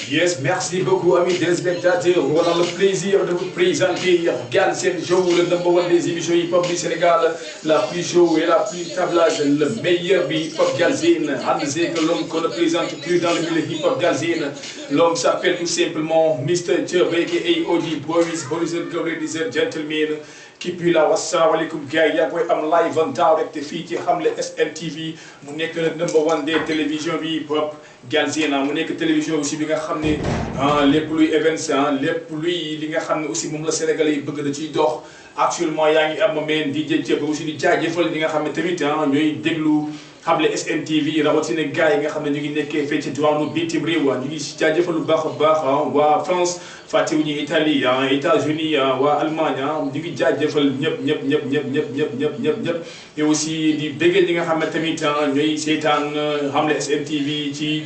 Yes, merci beaucoup amis téléspectateurs. Voilà le plaisir de vous présenter Galsen Show, le number one des émissions hip-hop du Sénégal, la plus show et la plus tablage, le meilleur du hip-hop Galsen. André que l'homme qu'on ne présente plus dans le milieu hip-hop Galsen. L'homme s'appelle tout simplement Mr. Thiobé et OG Boys, ladies and gentlemen. Kippi la wasalaamaaleykum gars yi yaa koy am live en direct fii ci Xamle SNTV mu nekk le number one des télévision bi hip-hop Galsen mu nekk télévision aussi bi nga xam ne lépp luy events lépp luy li nga xam ne aussi moom la Sénégalais yi bëgg da ciy dox actuellement yaa ngi am meen DJ Thiobé aussi di jaajëfal ñi nga xam ne tamit ñooy déglu Xamle SNTV rawatina gars yi nga xam ne ñu ngi nekkee fee ci diwaanu bitim réew ñu ngi jaajëfal bu baax a baax waa France fàttewuñu Italie États-Unis waa Allemagne ñu ngi jaajëfal ñëpp et aussi di bëggee ñi nga xam ne tamit ñooy seetaan Xamle SNTV ci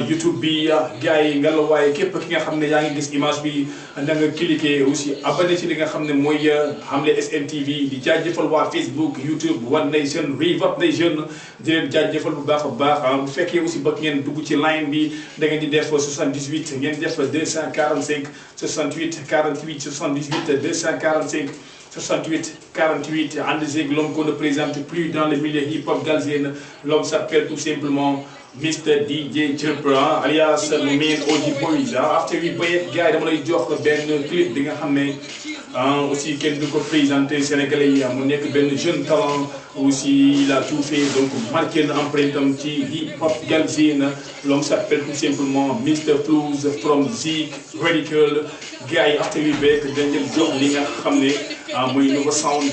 YouTube bi gars yi nga la waaye képp ki nga xam ne yaa ngi gis image bi da nga cliquer aussi abonné ci li nga xam ne mooy Xamle SNTV di jaajëfal waa Facebook YouTube One Nation Revolt Nation di leen jaajëfal bu baax a baax bu fekkee aussi bëgg ngeen dugg ci line bi da ngeen di def 78 ngeen def 245 68 48 78 245 68 48 André l'homme qu'on ne présente plus dans le milieu hip-hop Galsen. L'homme s'appelle tout simplement Mr. DJ Thiobé alias le main OG Boys. After we break gars yi dama lay jox benn clip bi nga xam ne aussi kenn du ko présenté Sénégalais yi mu nekk benn jeune talent aussi il a tout fait donc marqué na empreinte am ci hip-hop Galsen. L'homme s'appelle tout simplement Mr. Flooz from Zik Radical. gars yi after we break dañ leen jox li nga xam ne muy nouveau sound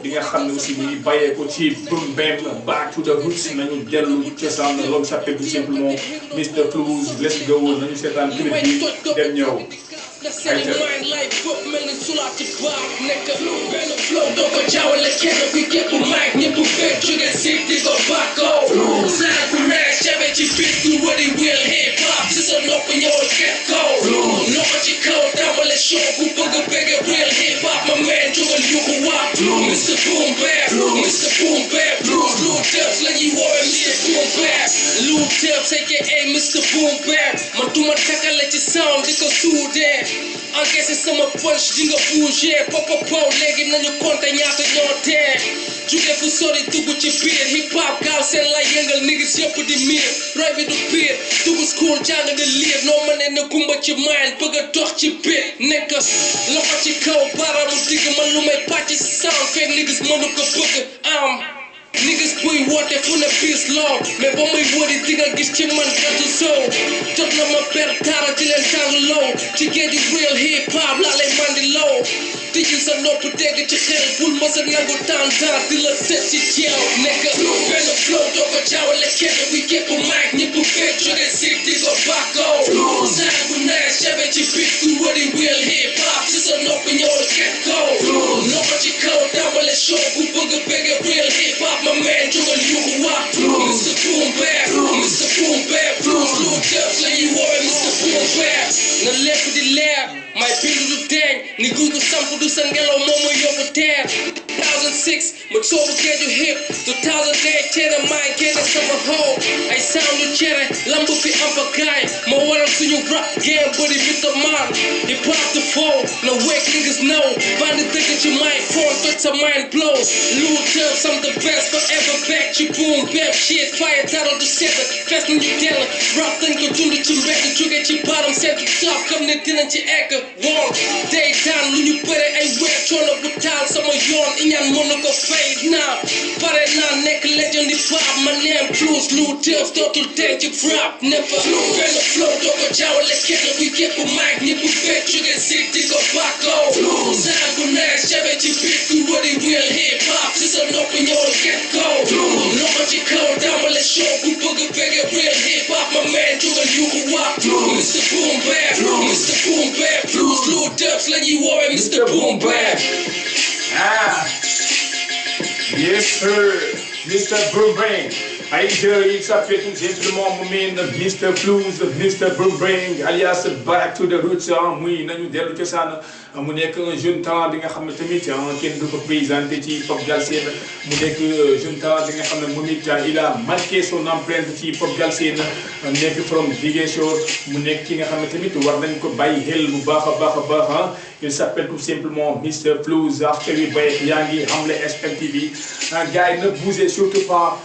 bi nga xam ne aussi mu ngi bàyyee ko ci boom bam back to the roots nañu dellu cosaan. L'homme s'appelle tout simplement Mr. Flooz. Let's go nañu seetaan clip bi dem ñëw. Mr. Boom Bap, Mr. Boom Bap, Lou Tips like you are Mr. Boom Bap, Lou Tips aka Mr. Boom Bap. Man du ma takkale ci sound di ko suudee encaissé sama punch di nga bouger popopo léegi nañu compter ñaata ñoo tee jóge fu sori dugg ci biir hip hop Galsen la yëngal niggas yëpp di miir roy bi du biir dugg school jàng nga liir noo ma ne na gumba ci mind bëgg a dox ci biir nekk loxo ci kaw baaraamu digg man lu may pàcc sound fekk niggas mënu ko bëgg am niggas buy woote fu ne peace law mais ba muy wëri di nga gis ci man gàttu sow jot na ma per taara di leen tàng low ci géeju real hip hop laa lay mandi low tijji sa nopp dégg ci xel bul ma sa nangu tàntaar di la set ci ceew nekk benn flow doo ko jaawale kenn wi képp mic ñëpp fekk jóge sig di ko bàkkoo saa bu neex jabe ci beat ku wëri real hip hop si sa nopp ñëwal get go nopp ci kaw dawale show bu bëgg bëgg real hip hop my man jógal yuuxu wax Mr. Boom Bap, Mr. Boom Bap, Lou Tips la ñuy woowee Mr. Boom Bap. na lépp di leer may bindu du deeñ ni guugu samp du sa ngelaw moom mooy yóbbu teer 2006 ma soobu géeju hip 2008 teena maay génne sama how ay sound yu cere lamb fi am ba gaay moo waral suñu rap game bëri Mr. Man hip hop the flow na wake niggas know bandi dëgg ci microphone toj sa mind blow Lou Tips I'm the best forever back ci boom bap shit fire dara du sedd fees nañu dell rap dañ ko dund ci mbedd jóge ci baaram seetu top comme ne dinañ ci egg woon day daan lu ñu bëre ay weer coono bu taal sama yoon iñaan mënu ko fay naa pare naa nekk legend hip hop ma neem Flooz Lou Tips dootul denc ci rap never benn flow doo ko jaawale kenn wi képp mic ñëpp fekk jóge sig di ko bàkkoo saa bu neex jabe ci beat ku wëri real hip hop si sa nopp ñëwal get go loxo ci kaw dawale show ku bëgg bëgg real hip hop ma man jógal yuuxu wax Mr. Boom Bap, Mr. Boom Bap, Lou Tips la ñuy woowee Mr. Boom Bap. Yes sir, Mr. Boom Bap. il s'appelle tout simplement Mr. Blues, Mr. Boom Bang, alias Back to the Roots. muy nañu dellu cosaan mu nekk un jeune talent bi nga xam ne tamit kenn du ko présenté ci pop galsen mu nekk jeune talent bi nga xam ne moom it il a marqué son empreinte ci pop galsen nekk from Ziguinchor mu nekk ki nga xam ne tamit war nañ ko bàyyi xel bu baax a baax. Il s'appelle tout simplement Mr. Blues. After we break yaa ngi Hamle SN TV gars yi ne bougez surtout pas.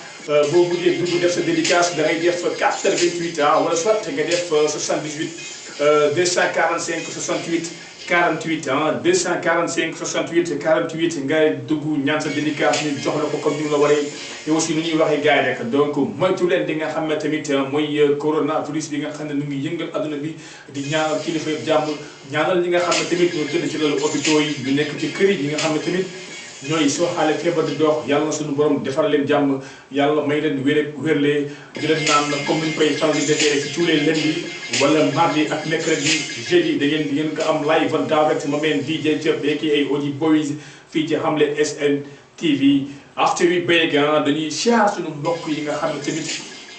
boo bëggee dugg def sa dédicace da ngay def 88 wala soit nga def 78 245 68 48 245 68 48 nga dugg ñaan sa dédicace ñu jox la ko comme ni la waree et aussi nu ñuy waxee gars yi rek donc moytu leen di nga xam ne tamit mooy coronavirus bi nga xam ne nu ngi yëngal adduna bi di ñaanal kilifa yëpp jàmm ñaanal ñi nga xam ne tamit ñoo tëdd ci lalu hôpitaux yi ñu nekk ci kër yi nga xam ne tamit ñooy soo xaale feebar di dox yàlla na suñu borom defal leen jàmm yàlla may leen wérlee di leen naan comme ni ñu koy faral di defee ci tous les lundis wala mardi ak mercredi jeudi di ngeen ko am live en direct ma meen DJ Thiep aka Odi Boys fii ci Hamle SN TV. After we break dañuy siyaar suñu mbokk yi nga xam ne tamit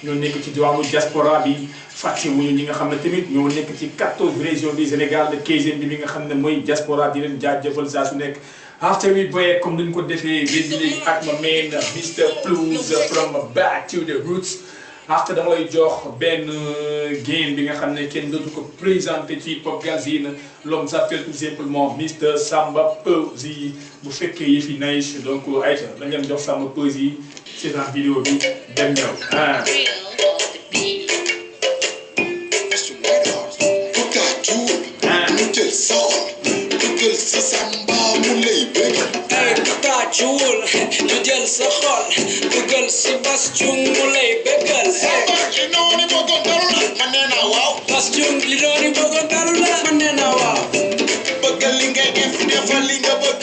ñoo nekk ci diwaanu diaspora bi fàttewuñu ñi nga xam ne tamit ñoo nekk ci 14 régions du Sénégal de 15e bi nga xam ne mooy diaspora di leen jaajëfal saa su nekk. After we break comme ni ñu ko defee léegi ak ma main Mr. Blues from Back to the Roots. After dama lay jox benn game bi nga xam ne kenn dootu ko présenté ci pop galsen l'homme s'appelle tout simplement Mr. Samba Peuzzi bu fekkee yëf yi nice donc ayca dañ leen jox Samba Peuzzi c'est dans vidéo bi dem ñëw Jewel, ñu jël sa xol dugal si Bass Thioung mu lay bégal. Samba li noonu bëggoon dalu la man nee naa waaw. Bass Thioung li noonu bëggoon dalu la man nee naa waaw. bëggal li ngay def defal li nga bëgg.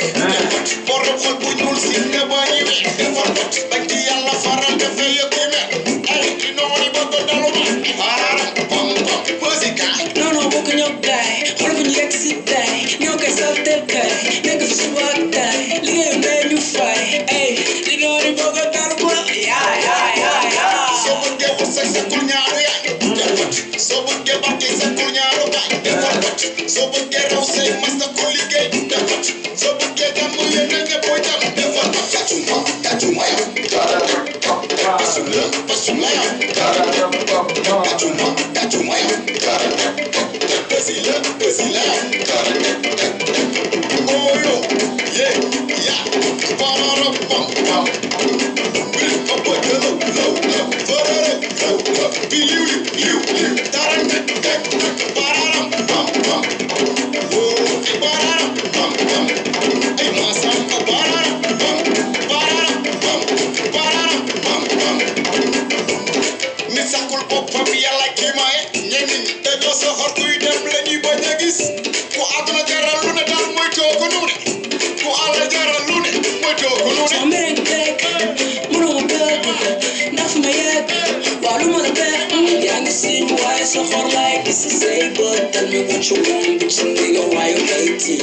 borom xol bu ñuul si nga bañ a wér. defal ko bañ ci yàlla faral dafay yëg yi mel. ay li noonu bëggoon dalu ma. faararam pom pom musica. non non bëgg ñëw day xol bu ñu yegg si day ñoo koy saltel kay nekk fi suba ak day liggéeyu ndey ñu fay ay li noonu bëgg a dal ba yaa soo bëggee wut sa kul ñaaru yaay defat soo bëggee barke sa kul ñaaru baay defat soo bëggee raw say mas sa kul liggéey defat soo bëggee jàmm yéen a ñëpp jàmm defat tàccuma yow pasum la yow tàccuma yow Peuzzi la yow oyo ye ya parara pam pam bil papa delo low farare low biliu tarante parara pam pam oh parara pam pam ay masam parara pam ni sakul boppam yàlla kiimaye ñenn ñi dañoo soxor kuy dem la ñuy bañ a gis ku àdduna jaral lu ne daal mooy toogu nu ne ku àll jaral lu ne mooy toogu nu ne. soo meree ñu bekk mënuma bekk ndax ma yegg waa lu ma la bekk yaa ngi siñ waaye soxor laay gis si say bët tell me what you want but you nigga why you hating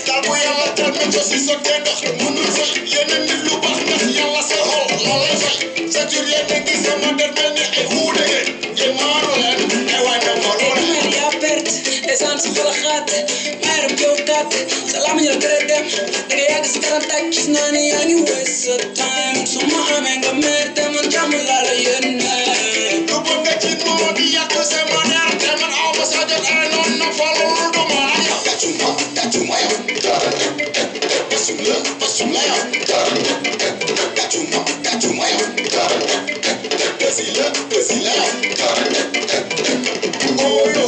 daal bu yàlla tal ma jox si sottee ndox mënul fay yeneen nit lu baax ndax yàlla sa xol la lay fay sa jur yéen a gis sama der mel ni ay xuude ngeen yéen maanu leen ay waay na ko loole yaa perte essence fa la xaat mayram jow kat salaam ñu tere dem da nga yàgg si kanam tàkk gis naa ne yaa ngi waste sa time su ma amee nga mer te man jàmm laa la yónnee lu bëgg nga ci noonu di yàq sama neer te man aw ma sa jot ay noonu na fa loolu du ma la yow tàccuma yow pasum la yow tàccuma yow Peuzzi la yow oyo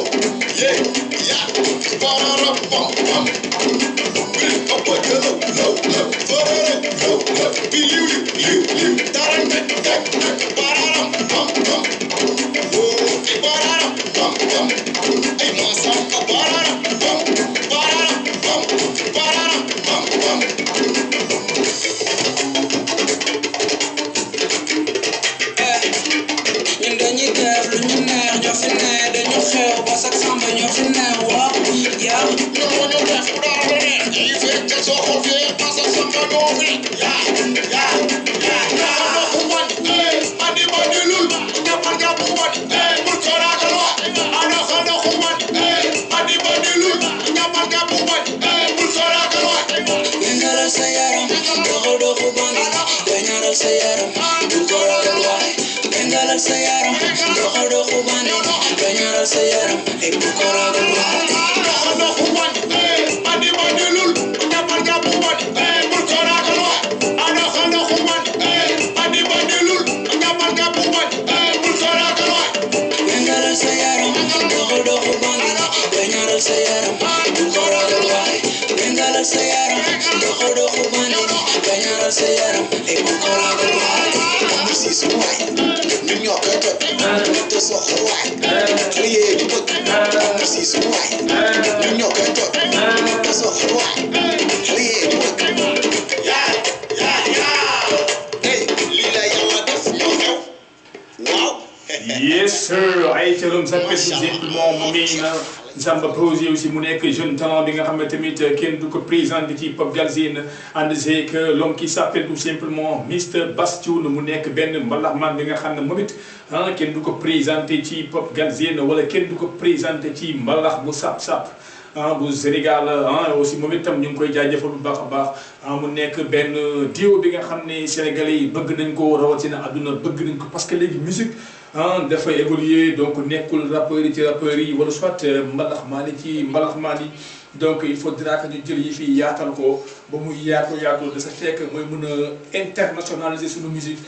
ye ya parara pam pam bil papa delo low farare low biliu tarante parara pam pam oh parara pam pam ay masam parara pam ñun dañuy def lu ñu neex ñoo fi ne dañu xew ba sax samba ñoo fi ne waaw yaa ñoo ñu def ku daal lu neex ñuy fekk ca soo xool fee ba sax samba ñoo fi yaa sa yaram doxu bandi nga ñaaral sa yaram ay bu ko ragal waay doxu bandi bandi bandi lul jàppal jàpp bandi bul ko ragal waay doxu bandi bandi bandi lul jàppal jàpp bandi bul ko ragal waay nga ñaaral sa yaram doxu bandi nga ñaaral sa yaram bul ko ragal waay nga ñaaral sa yaram doxu bandi nga ñaaral sa yaram ay bu ko ragal waay si waay ñun ñoo koy toj te soxla waay xale yee di bëgg si waay ñun ñoo koy toj te soxla waay xale yee di bëgg yaa hey lii la yàlla def ñoo xew waaw yes sir ay cëram ça fait tout simplement mu ngi Samba Posé aussi mu nekk jeune talent bi nga xam ne tamit kenn du ko présenté ci Pop Galsen ànd seeg l'homme qui s'appelle tout simplement Mr Bastion mu nekk benn mbalaxmaan bi nga xam ne moom it kenn du ko présenté ci Pop Galsen wala kenn du ko présenté ci mbalax bu sap-sap bu Sénégal aussi moom itam ñu ngi koy jaajëfal bu baax a baax mu nekk benn duo bi nga xam ne sénégalais yi bëgg nañ ko rawatina àdduna bëgg nañ ko parce que léegi musique dafay évoluer donc nekkul rappeurs yi ci rappeurs yi wala soit mbalaxmaan yi ci mbalaxmaan yi donc il faudra que ñu jël yi fii yaatal ko ba muy yaatu de sa fekk mooy mën a internationaliser suñu musique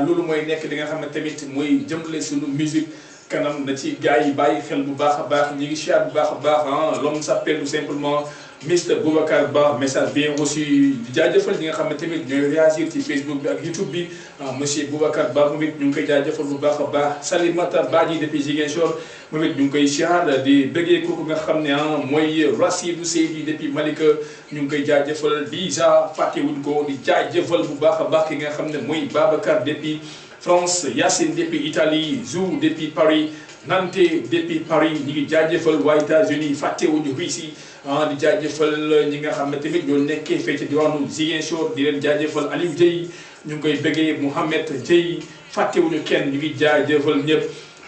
loolu mooy nekk li nga xam ne tamit mooy jëmale suñu musique kanam na ci gars yi bàyyi xel bu baax a baax ñu ngi siyaat bu baax a baax l'homme s'appelle tout simplement Mr Boubacar Ba message bien reçu di jaajëfal ñi nga xam ne tamit ñooy réagir ci Facebook bi ak YouTube bi monsieur Boubacar Ba moom it ñu ngi koy jaajëfal bu baax a baax Salimata Badji depuis Ziguinchor moom it ñu ngi koy siyaar di bëggee kooku nga xam ne mooy Rasidou Seydi depuis Malika ñu ngi koy jaajëfal déjà fàttewuñ ko di jaajëfal bu baax a baax ki nga xam ne mooy Babacar depuis France Yacine depuis Italie Zou depuis Paris Nantes depuis Paris ñi ngi jaajëfal waa États-Unis fàttewuñu Russie di jaajëfal ñi nga xam ne tamit ñoo nekkee fee ci diwaanu Ziguinchor di leen jaajëfal Aliou Dieye ñu ngi koy bëggee Mouhamed Dieye fàttewuñu kenn ñu ngi jaajëfal ñëpp.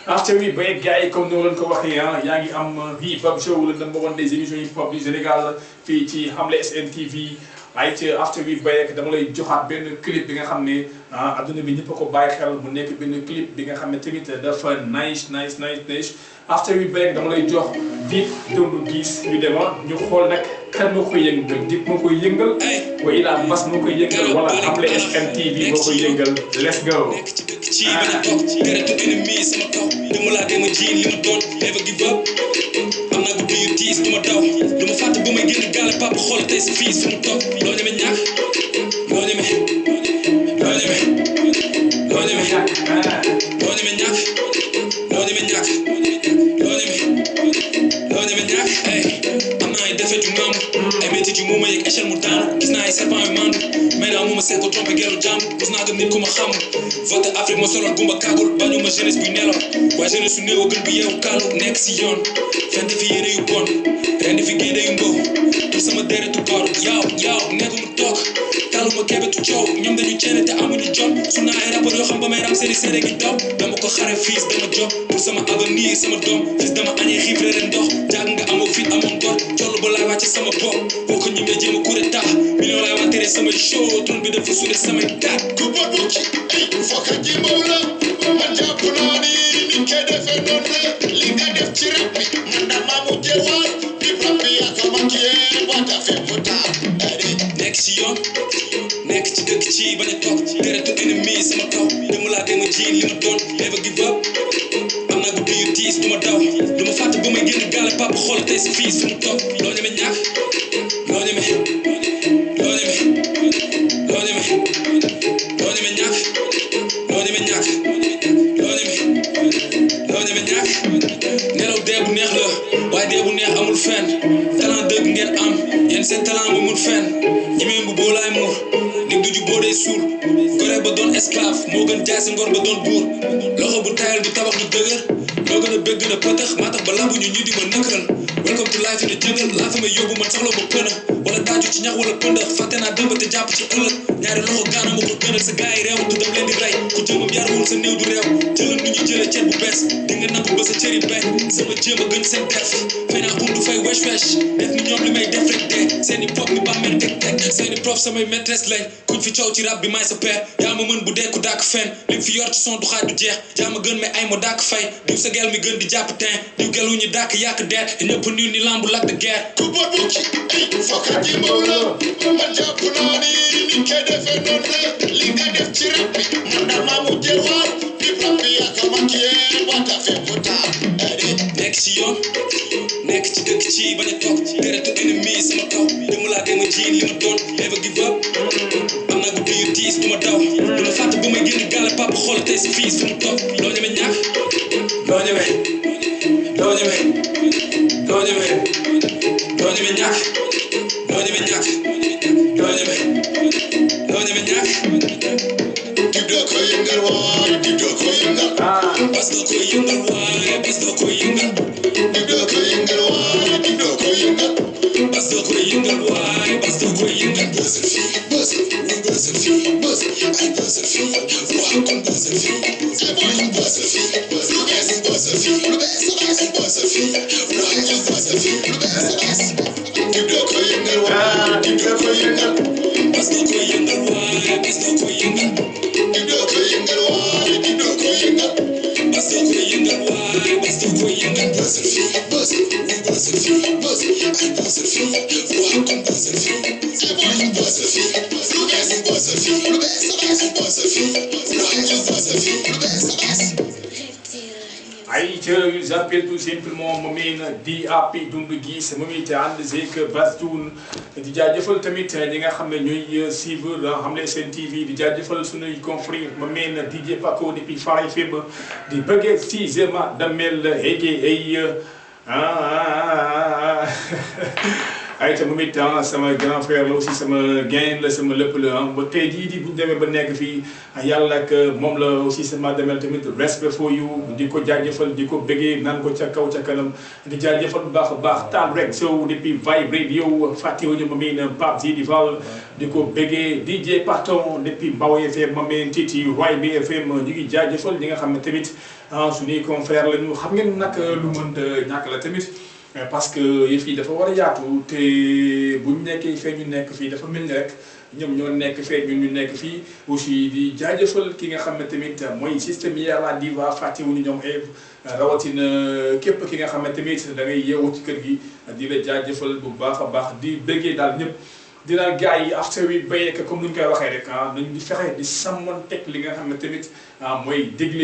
after wi ba gars yi comme ni ma leen ko waxee yaa ngi am Hip Hop Show la number one des émissions hip hop du Sénégal fii ci Hamle SNTV. ay ci after wi bayek dama lay joxaat benn clip bi nga xam ne adduna bi ñëpp a ko bàyyi xel mu nekk benn clip bi nga xam ne tamit dafa nice after wi bayek dama lay jox Dip Doundou Guiss ñu dema ñu xool nag kan moo koy yëngal Dip moo koy yëngal wa ilaa Bass moo koy yëngal wala Hamle SNTV moo koy yëngal let's go ci bañ a toog gërëtu ennemi sama kaw dama laa dema jiin li ma doon never give up am naa guddi yu tiis du ma daw du ma fàtte bu may génn gaale papa xool tey si fii sumu toog loo ñeme ñàkk loo ñeme loo ñeme loo ñeme loo ñeme ñàkk loo ñeme ñàkk loo ñeme loo ñeme ñàkk hey am naa ay defet yu maamu ay métit yu muuma yeeg échelle mu daanu gis naa ay serpent yu maandu mais daa mu ma seet ko trompé geeru jàmm gis naa gëm nit ku ma xamul vote Afrique ma solal gumba kaagul bañu ma jeunesse buy nelaw waaye jeunesse su néew gën bu yeewu kaalu nekk si yoon fent fi yéene yu bon rendi fi génne yu mbow tur sama deretu góor yaaw nekku mu toog taluma kebetu coow ñoom dañu ceene te amuñu jot su naa ay rapport yoo xam ba may ram seeni seede gi daw dama ko xare fiis dama job pour sama avenir sama doom fiis dama añee xiif reere ndox jàng nga amoo fit amoon ngor collu ba laay wàcce sama bopp boo ko ñimee jéem a kuré tax million laay wantere samay show tron bi dafa sure samay kat ku ba bu ci fokka jéemaw la man jàpp naa ni ni ke defee noonu la li nga def ci rap bi man dama mujjee waay di rap bi yaa ko makkee wata fe mu taa nekk ci yoon nekk ci dëkk ci bañ a toog deretu ennemi sama kaw dama laa dema jiin li ma doon never give up am naa guddi yu tiis du ma daw du ma fàtte bu may génn gaale papa xool tey si fii sumu toog loo ñeme ñàkk loo ñeme loo ñeme loo ñeme loo ñeme ñàkk loo ñeme ñàkk loo ñeme loo ñeme ñàkk nelaw dee bu neex la waaye dee bu neex amul fenn talent dëgg ngeen am yéen seen talent bi mul fenn ñimeen bu boo laay muur nit du ju boo dee suul gore ba doon esclave moo gën jaay sa ngor ba doon buur loxo bu tayal du tabax du dëgër loo gën a bëgg na pëtëx maa tax ba lambu ñu di ma nëkkal welcome to life in the jungle laa fa may yóbbu man sax loo ba pëna wala daaju ci ñax wala pënda fàtte naa dëmb te jàpp ci ëllëg ñaari loxo gaana ma ko gënal sa gars yi réew du dam leen di rey ku jëmam yaruwul sa néew du réew jëlal nu ñu jëlee ceeb bu bees di nga nangu ba sa cëri bay sama jéem a gën seen def fay naa undu fay wesh wesh def ni ñoom li may def rek dee seeni pop ni bàmmeel teg teg seeni prof samay maîtresse lañ kuñ fi coow ci rap bi may sa père yaa ma mën bu dee ku dàkk fen lim fi yor ci son du xaaj du jeex yaa ma gën mais ay ma dàkk fay diw sa gel mi gën di jàpp ten diw gelu ñu dàkk yàq deet ñëpp niw ni lambu lakk de guerre ku bot bu ci bi fokkat yi mbaw la man jàpp naa ni ni koy defee noonu la li nga def ci rap bi man daal maa mu jël waay di rap bi yaa ko ma kiyee wata fépp taa nekk ci yoon nekk ci dëkk ci bañ a toog deretu ennemi sama kaw dama laa dema jiin li ma doon never give up am naa guddi yu tiis du ma daw du ma fàtte bu may génn gaale papa xool tey si fii su mu toog doo ñeme ñàkk doo ñeme doo ñeme doo ñeme doo ñeme ñàkk doo ñeme ñàkk doo ñeme doo ñeme ñàkk di doo ko yëngal waay di doo ko yëngal bas doo ko yëngal waay bas doo ko yëngal di doo ko yëngal waay di doo ko yëngal bas doo ko yëngal waay bas doo ko yëngal bësal fii bësal ñu bësal fii bësal ay bësal fii wax kon bësal fii ay wax kon bësal fii lu bees bësal fii lu bees bësal fii wax ñu bësal fii lu bees di doo ko yëngal waay di doo ko yëngal bas doo ko yëngal waay bas doo ko yëngal di doo ko yëngal waay di doo ko yëngal bas doo ko yëngal waay bas doo ko yëngal bësal fii bësal ñu bësal fii bësal ay bësal fii wax kon bësal fii ay wax kon bësal fii lu bees bësal fii lu bees bësal fii wax ñu bësal fii lu bees Aïcha, j'appelle tout simplement Momine DAP Doundou Guiss Momine te ànd zeek Bastoun di jaajëfal tamit ñi nga xam ne ñooy suivre xam ne seen TV di jaajëfal suñuy confrères Momine DJ Paco depuis Faray Feb di bëggee si Zema Damel aka Aïcha moom it sama grand frère la aussi sama gain la sama lépp la ba tey jii di bu ñu demee ba nekk fii yàlla ak moom la aussi sama demel tamit respect for you di ko jaajëfal di ko bëggee naan ko ca kaw ca kanam di jaajëfal bu baax a baax taal rek so depuis Vibe Radio fàttewuñu ma miin Pape Zidi Val di ko bëggee DJ Parton depuis Mbaw FM ma miin Titi Roy bi FM ñu ngi jaajëfal ñi nga xam ne tamit suñuy confrère la ñu xam ngeen nag lu mënta ñàkk la tamit. parce que yëf yi dafa war a yaatu te bu ñu nekkee fee ñu nekk fii dafa mel ni rek ñoom ñoo nekk fee ñun ñu nekk fii aussi di jaajëfal ki nga xam ne tamit mooy système yi la diva fàttewuñu ñoom rawatina képp ki nga xam ne tamit da ngay yeewu ci kër gi di la jaajëfal bu baax a baax di bëggee daal ñëpp dina gars yi after wi béykat comme ni ñu koy waxee rek nañ di fexe di sàmmanteeg li nga xam ne tamit mooy dégle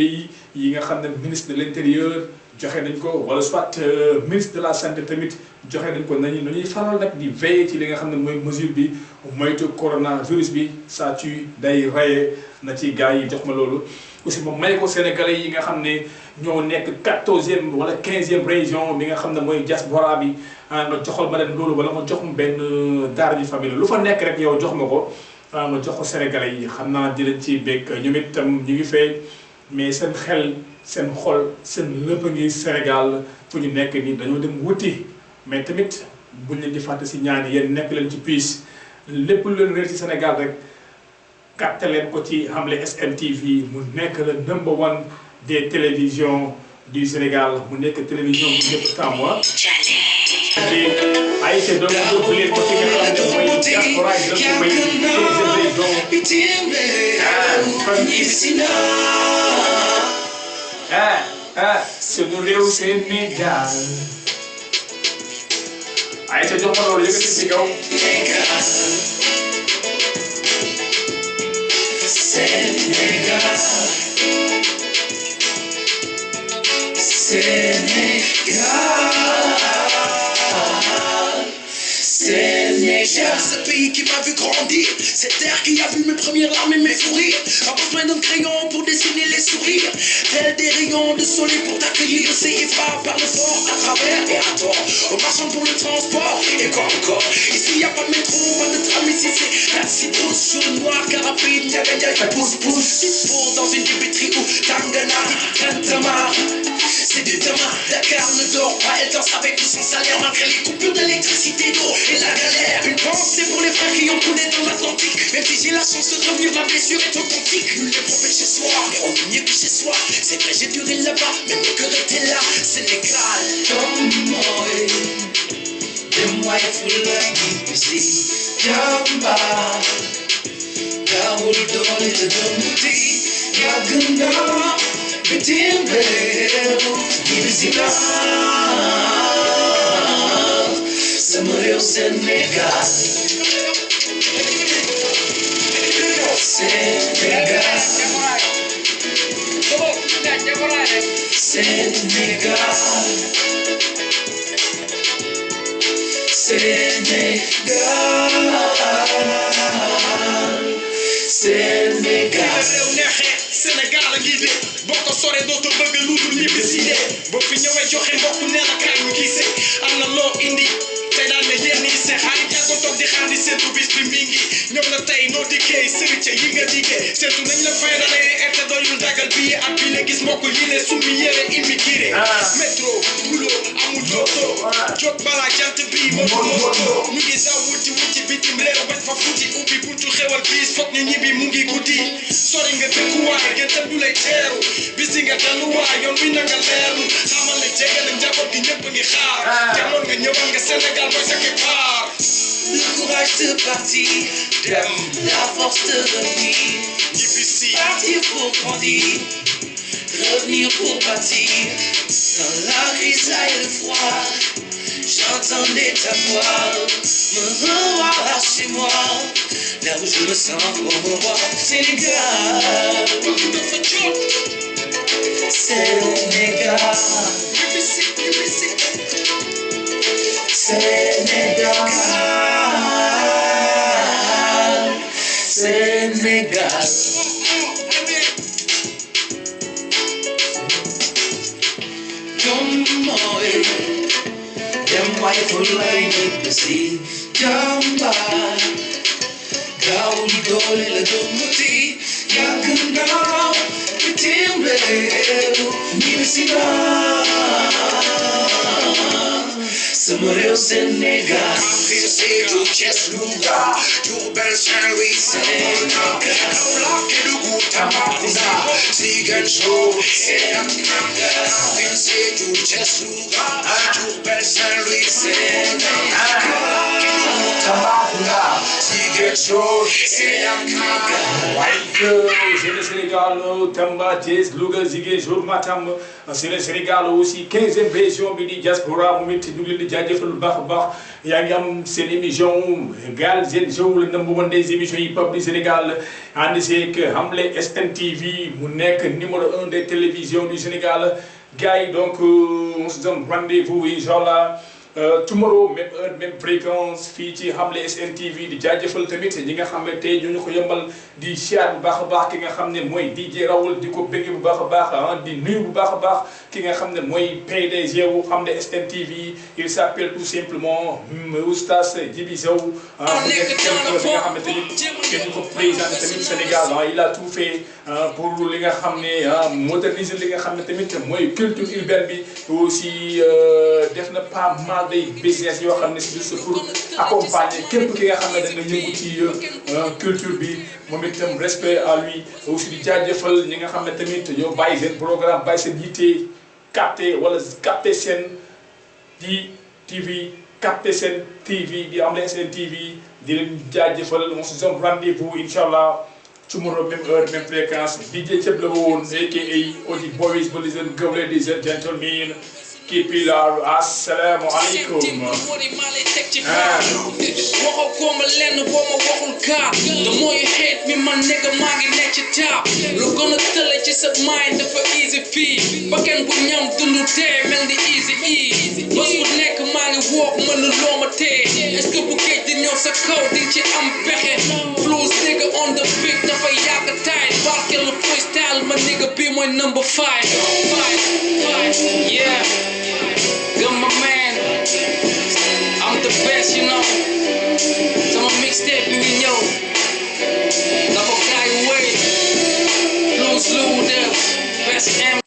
yi nga xam ne ministre de l'intérieur joxe nañ ko wala soit ministre de la santé tamit joxe nañ ko nañuy faral nag di veiller ci li nga xam ne mooy mesure bi moytu coronavirus bi saa ci day raye na ci gars yi jox ma loolu. aussi moom may ko sénégalais yi nga xam ne ñoo nekk 14e wala 15e région bi nga xam ne mooy diaspora bi nga joxal ma leen loolu wala ma jox ma benn daara ji famille lu fa nekk rek yow jox ma ko ma jox ko sénégalais yi xam naa di leen ci bekk ñoom itam ñu ngi fee mais seen xel. seen xol seen lépp a ngi Sénégal fu ñu nekk nii dañoo dem wuti mais tamit buñ leen di fàtte si ñaani yéen nekk leen ci piis lépp lu leen réer ci Sénégal rek kàtte leen ko ci Hamle SMTV mu nekk le number one des télévisions du Sénégal mu nekk télévision bu ñëpp tàmmoa ay te donc bu leen ko ci nga xam ne mooy diaspora sunu réew Sénégal ay ca jox ma loolu yëkkati ci kaw Sénégal Sénégal, ce pays qui m'a vu grandir, cette terre qui a vu mes premières larmes et mes fous rires, a besoin d'un crayon pour dessiner les sourires, tel des rayons de soleil pour t'accueillir, CFA par le fort, à travers et à tort, en marchant pour le transport, et quoi encore, ici y a pas de métro, pas de tram, ici c'est la citrousse sur le noir, carapide, y'a pousse, pousse, pousse dans une débéterie ou Tangana, Tantama. c'est du demain. Dakar ne dort pas, elle danse avec ou sans salaire, malgré les coupures d'électricité, d'eau et la galère. Une pensée pour les frères qui ont coulé dans l'Atlantique. Même si j'ai la chance de revenir, ma blessure est authentique. Nul n'est prophète chez soi, mais on est mieux que chez soi. C'est vrai, j'ai duré là-bas, mais mon cœur était là. Sénégal, Tomboy, dem white full like BBC. Jamba, Gawul dole the Dumbuti, Yagunda, Bitimbe, BBC Samuel Senegal, Senegal, Senegal, Sénégal. Sénégal a ngi de boo ko soree dootoo bëgg lu dul ñibbi si de boo fi ñëwee joxe mbokk nee na kaay ñu gisee am na loo indi tey daal ne yéen ñi seen xarit yaa ko toog di xaar di seetu bis bi mi ngi ñëw na tey noo dikkee sëriñ ca yi nga diggee seetu nañ la fay da lay erte doyul dagal bii at bi la gis mbokk yi ne summi yére immigré métro boulot amul dootoo jóg balaa jant bi moto ñu ngi daw wuti bitim réew bañ fa futi ubbi buntu xewal bis foog ñu ñibbi mu ngi guddi sori nga dëkkuwaay ngeen tam ñu lay teeru bis di nga daluwaay yoon wi na nga leerlu xamal ne jege na njaboot gi ñëpp ngi xaar jamoon nga ñëwal nga Sénégal mooy sa keppaar. Le courage de partir, la force de revenir, partir pour grandir, revenir pour bâtir. Dans la crise et le froid, j'entendais ta voix me revoir là chez moi, là où je me sens pour me voir. Sénégal, Sénégal, Sénégal, Sénégal. Dem white full like the sea. Jamba, Gawul dole la Dumbuti, Yagunda, Bitimbe, Nibisiga, Samuel Senegal, Sédou, Thiès, Louga, Diourbel, Saint-Louis, Sénégal, Kaolack, Kédougou, Tambacounda, Ziguinchor, Sédou, Thiès, Louga, Diourbel, Saint-Louis, Sénégal, Kédougou, Tambacounda, Ziguinchor, C'est le Sénégal, Tamba, Thiès, Louga, Ziguinchor, Matam. C'est le Sénégal aussi 15e version bi di diaspora mu it ñu ngi leen di jaajëfal bu baax a baax yaa ngi am seen émission Galsen Show le number one des émissions hip-hop du Sénégal ànd seeg Hamle SNTV mu nekk numéro 1 des télévisions du Sénégal gars yi donc on se donne rendez-vous inchallah tomorrow même heure même fréquence fii ci Hamle SNTV di jaajëfal tamit ñi nga xam ne tey ñu ko yombal di siyaar bu baax a baax ki nga xam ne mooy DJ Raoul di ko bëgg bu baax a baax di nuyu bu baax a baax ki nga xam ne mooy PDG wu Hamle SNTV il s'appelle tout simplement Oustaz Djibi Sow mu nekk quelqu'un bi nga xam ne tamit kenn ko présenté tamit Sénégal il a tout fait pour li nga xam ne moderniser li nga xam ne tamit mooy culture urbaine bi aussi def na pas mal day business yoo xam ne c'est juste pour accompagner képp ki nga xam ne da nga yëngu ci culture bi moom itam respect à lui aussi di jaajëfal ñi nga xam ne tamit yow bàyyi seen programme bàyyi seen yitte capté wala capté seen di TV capté seen TV di Hamle SNTV di leen jaajëfal on se donne rendez-vous inchallah tomorrow même heure même fréquence DJ Thieb la woon aka Odi Boys ba listen go ladies and gentlemen keep it up assalamu alaikum waxoo ko ma lenn boo ma waxul kaa the more you hate me man nigga maa ngi nekk ci taab lu gën a tële ci sa mind dafa easy fii bakkan bu ñam dundu tee mel ni easy bés bu nekk maa ngi wook mën na loo ma tee est-ce que bu géej di ñëw sa kaw di ci am pexe blues nigga on the beat dafa yàgg taay barkeel freestyle ma nigga bii mooy number 5 yeah good my man I'm the best, you know. Sama mixtape bi ngi ñëw na ko gaay wéy Blues Lou def best